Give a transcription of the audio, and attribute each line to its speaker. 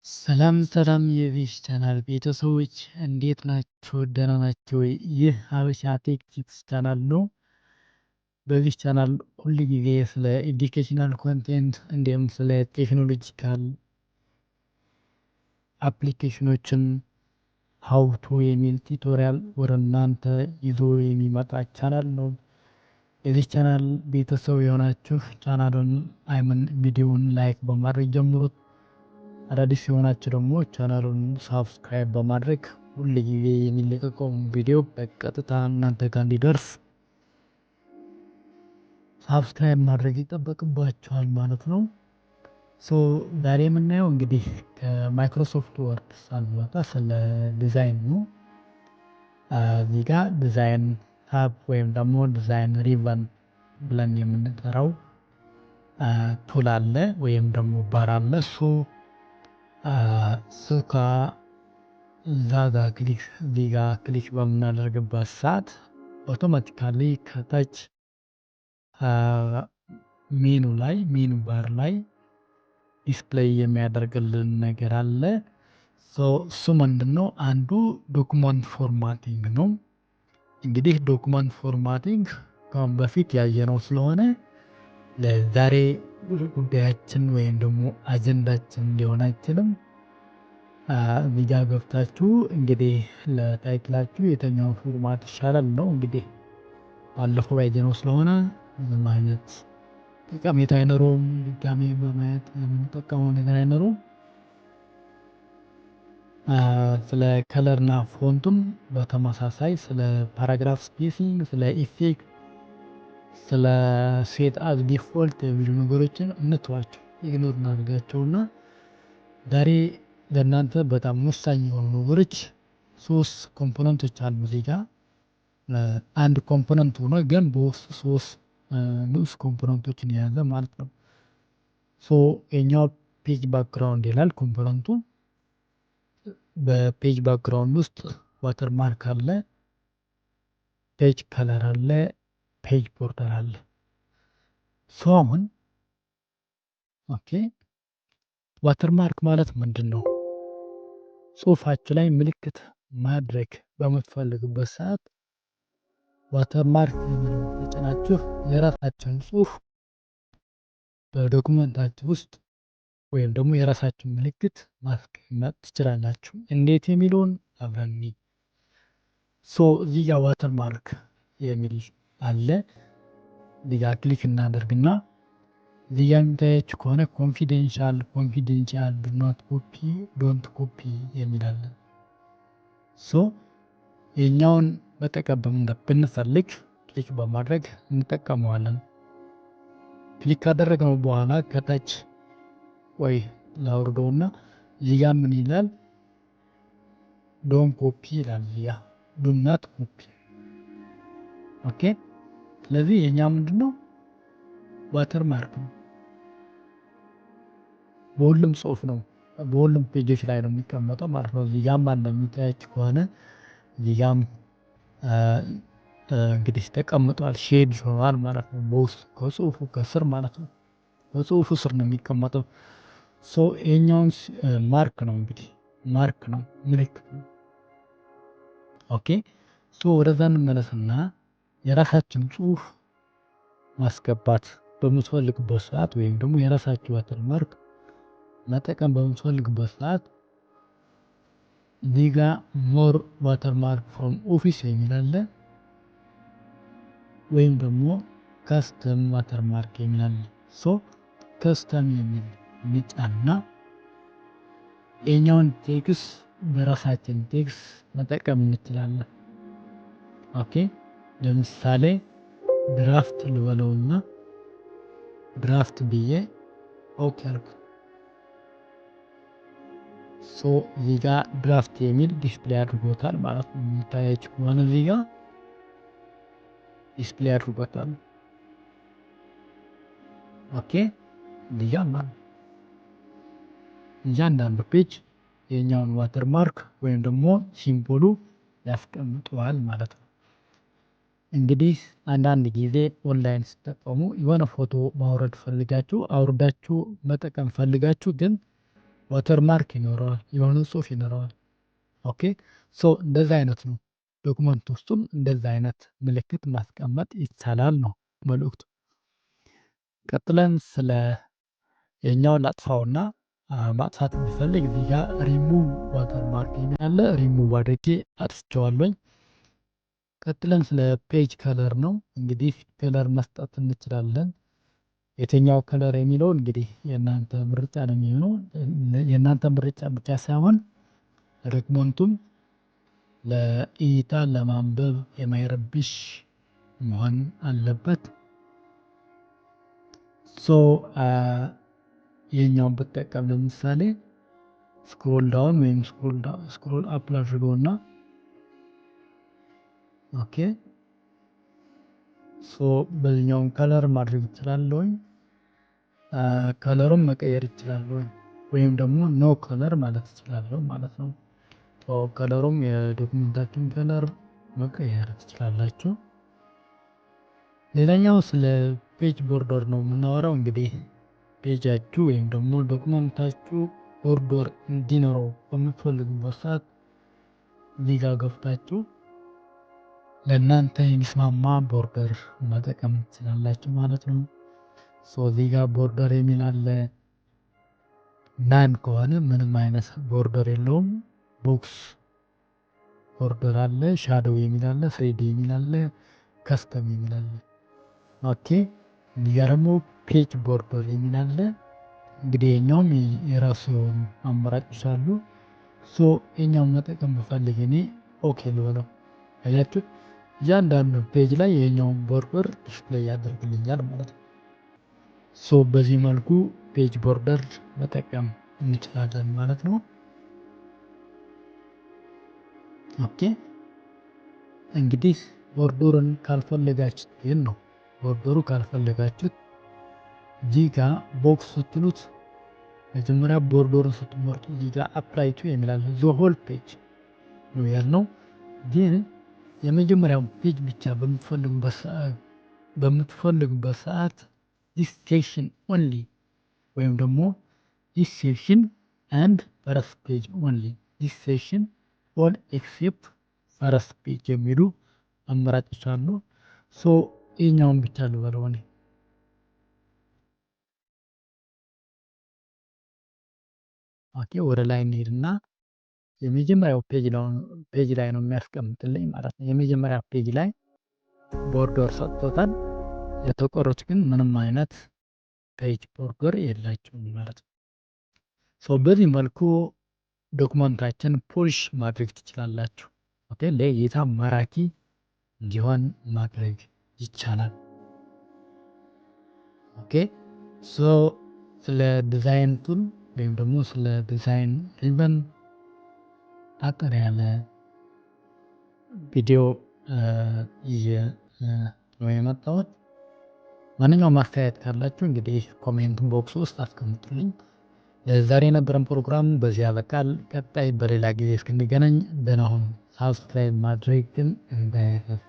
Speaker 1: ሰላም ሰላም የዚህ ቻናል ቤተሰቦች፣ እንዴት ናችሁ? ደህና ናችሁ ወይ? ይህ ሀበሻ Tech Tips ቻናል ነው። በዚህ ቻናል ሁል ጊዜ ስለ educational content እንዲሁም ስለ technological application ኖችን how to የሚል tutorial ወደ እናንተ ይዞ የሚመጣ ቻናል ነው። የዚህ ቻናል ቤተሰብ የሆናችሁ ቻናሉን አይምን ቪዲዮውን like በማድረግ ጀምሩት። አዳዲስ የሆናችሁ ደግሞ ቻናሉን subscribe በማድረግ ሁል ጊዜ የሚለቀቀውን ቪዲዮ በቀጥታ እናንተ ጋር እንዲደርስ subscribe ማድረግ ይጠበቅባችኋል ማለት ነው። So ዛሬ የምናየው እንግዲህ ከ Microsoft Word ሳንወጣ ስለ ዲዛይን ነው። እዚህ ጋር design tab ወይም ደግሞ design ribbon ብለን የምንጠራው tool አለ ወይም ደግሞ ባር አለ። እሱ እዛ ጋር click፣ እዚህ ጋር click በምናደርግበት ሰዓት automatically ከታች ሜኑ ላይ፣ menu bar ላይ display የሚያደርግልን ነገር አለ። እሱ ምንድነው? አንዱ document formatting ነው። እንግዲህ document formatting ከአሁን በፊት ያየነው ስለሆነ ለዛሬ ጉዳያችን ወይም ደግሞ አጀንዳችን ሊሆን አይችልም። እዚህ ጋር ገብታችሁ እንግዲህ ለ title ኣችሁ የትኛው format ይሻላል ነው። እንግዲህ ባለፈው ያየነው ስለሆነ ምንም አይነት ጠቀሜታ አይኖረውም፣ ድጋሜ በማየት የምንጠቀመው ነገር አይኖረውም። ስለ color እና font ኡም በተመሳሳይ፣ ስለ paragraph spacing፣ ስለ effect፣ ስለ set as default የሚሉ ነገሮችን እንተዋቸው፣ ignore እናድርጋቸውና ዛሬ ለእናንተ በጣም ወሳኝ የሆኑ ነገሮች ሶስት component ኦች አሉ። እዚህ ጋር አንድ component ሆኖ ግን በውስጡ ሶስት ንዑስ component ኦችን የያዘ ማለት ነው። So የኛው page background ይላል component ኡ። በ page background ውስጥ watermark አለ፣ page color አለ፣ page border አለ። So አሁን okay፣ watermark ማለት ምንድነው? ጽሁፋችሁ ላይ ምልክት ማድረግ በምትፈልጉበት ሰዓት watermark የሚለውን ተጭናችሁ የራሳችሁን ጽሁፍ በ document ኣችሁ ውስጥ ወይም ደግሞ የራሳችሁን ምልክት ማስቀመጥ ትችላላችሁ። እንዴት የሚለውን አብረን እንይ። So እዚህ ጋር watermark የሚል አለ። እዚህ ጋር click እናደርግና እዚህ ጋር የሚታያችሁ ከሆነ confidential፣ confidential፣ do not copy፣ don't copy የሚል አለ። So የኛውን መጠቀም ብንፈልግ click በማድረግ እንጠቀመዋለን። Click ካደረግነው በኋላ ከታች፣ ወይ ላውርደውና፣ እዚህ ጋር ምን ይላል? Don't copy ይላል። እዚህ ጋር do not copy። Okay። ስለዚህ የኛ ምንድነው? Watermark ነው። በሁሉም ጽሁፍ ነው፣ በሁሉም page ኦች ላይ ነው የሚቀመጠው ማለት ነው። እዚህ ጋም አለ፣ የሚታያችሁ ከሆነ እዚህ ጋም እንግዲህ ተቀምጧል፣ shade ሆኗል ማለት ነው። በውስጡ ከጽሁፉ ከስር ማለት ነው። በጽሁፉ ስር ነው የሚቀመጠው። So ይሄኛውን mark ነው፣ እንግዲህ mark ነው፣ ምልክት ነው። Okay፣ so ወደዛ እንመለስና የራሳችን ጽሁፍ ማስገባት በምትፈልጉበት ሰዓት ወይም ደግሞ የራሳችሁ watermark መጠቀም በምትፈልጉበት ሰዓት እዚህ ጋ more watermark from Office የሚል አለ። ወይም ደግሞ custom watermark የሚል አለ። So custom የሚል እንጫንና የኛውን text በራሳችን text መጠቀም እንችላለን። Okay፣ ለምሳሌ draft ልበለውና draft ብዬ okay አልኩት። So እዚህ ጋር draft የሚል display አድርጎታል ማለት ነው። የሚታያችሁ ከሆነ እዚህ ጋር display አድርጎታል። Okay፣ እዚህ ጋር ማለት እያንዳንዱ page የኛውን watermark ወይም ደግሞ symbol ኡ ያስቀምጠዋል ማለት ነው። እንግዲህ አንዳንድ ጊዜ ኦንላይን ስትጠቀሙ የሆነ ፎቶ ማውረድ ፈልጋችሁ፣ አውርዳችሁ መጠቀም ፈልጋችሁ ግን Watermark ይኖረዋል፣ የሆነ ጽሁፍ ይኖረዋል። Okay, so እንደዛ አይነት ነው። Document ውስጡም እንደዛ አይነት ምልክት ማስቀመጥ ይቻላል ነው መልእክቱ። ቀጥለን ስለ የኛውን ላጥፋውና ማጥፋት የሚፈልግ እዚህ ጋር ሪሙቭ ዋተርማርክ የሚል አለ። ሪሙቭ አድርጌ አጥፍቼዋለሁኝ። ቀጥለን ስለ page color ነው። እንግዲህ color መስጠት እንችላለን። የትኛው color የሚለው እንግዲህ የእናንተ ምርጫ ነው የሚሆነው። የእናንተ ምርጫ ብቻ ሳይሆን document ኡም ለእይታ ለማንበብ የማይረብሽ መሆን አለበት። So ይሄኛውን ብጠቀም፣ ለምሳሌ scroll down ወይም scroll up ላድርገውና፣ okay, so በዚህኛውን color ማድረግ እችላለሁኝ። Color ኡን መቀየር እችላለሁኝ ወይም ደግሞ no color ማለት እችላለሁ ማለት ነው። Color ኡም የ document ኣችን color መቀየር ትችላላችሁ። ሌላኛው ስለ page border ነው የምናወራው። እንግዲህ page ኣችሁ ወይም ደግሞ document ኣችሁ border እንዲኖረው በምትፈልጉበት ሰዓት እዚህ ጋር ገብታችሁ ለእናንተ የሚስማማ border መጠቀም ትችላላችሁ ማለት ነው። So እዚህ ጋር border የሚል አለ። None ከሆነ ምንም አይነት border የለውም። Box border አለ፣ shadow የሚል አለ፣ 3D የሚል አለ፣ custom የሚል አለ። Okay, እዚህ ጋር ደግሞ page border የሚል አለ። እንግዲህ የኛውም የራሱ የሆኑ አማራጮች አሉ። So የኛውን መጠቀም ብፈልግ እኔ okay ልበለው። አያችሁ፣ እያንዳንዱ page ላይ የኛውን border display ያደርግልኛል ማለት ነው። So በዚህ መልኩ page border መጠቀም እንችላለን ማለት ነው። Okay, እንግዲህ border ን ካልፈለጋችሁት ግን ነው፣ border ኡ ካልፈለጋችሁት እዚህ ጋ box ስትሉት መጀመሪያ border ኡን ስትመርጡ እዚህ ጋ apply to የሚል አለ። The whole page ነው ያልነው፣ ግን የመጀመሪያው page ብቻ በምትፈልጉበት ሰዓት this section only ወይም ደግሞ this section and first page only፣ this section all except first page የሚሉ አማራጮች አሉ። So ይሄኛውን ብቻ ልበለው እኔ። Okay, ወደ ላይ እንሂድና የመጀመሪያው page ላይ ነው የሚያስቀምጥልኝ ማለት ነው። የመጀመሪያ page ላይ border ሰጥቶታል። የተቀሩት ግን ምንም አይነት page border የላቸውም ማለት ነው። So በዚህ መልኩ document ኣችን polish ማድረግ ትችላላችሁ። Okay, ለእይታ ማራኪ እንዲሆን ማድረግ ይቻላል። Okay, so ስለ design tool ወይም ደግሞ ስለ design ribbon አጠር ያለ ቪዲዮ ይዤ ነው የመጣሁት። ማንኛውም አስተያየት ካላችሁ እንግዲህ comment box ውስጥ አስቀምጡልኝ። ለዛሬ የነበረን ፕሮግራም በዚህ ያበቃል። ቀጣይ በሌላ ጊዜ እስክንገናኝ ደህና ሁኑ። Subscribe ማድረግ ግን እንዳይረሳ።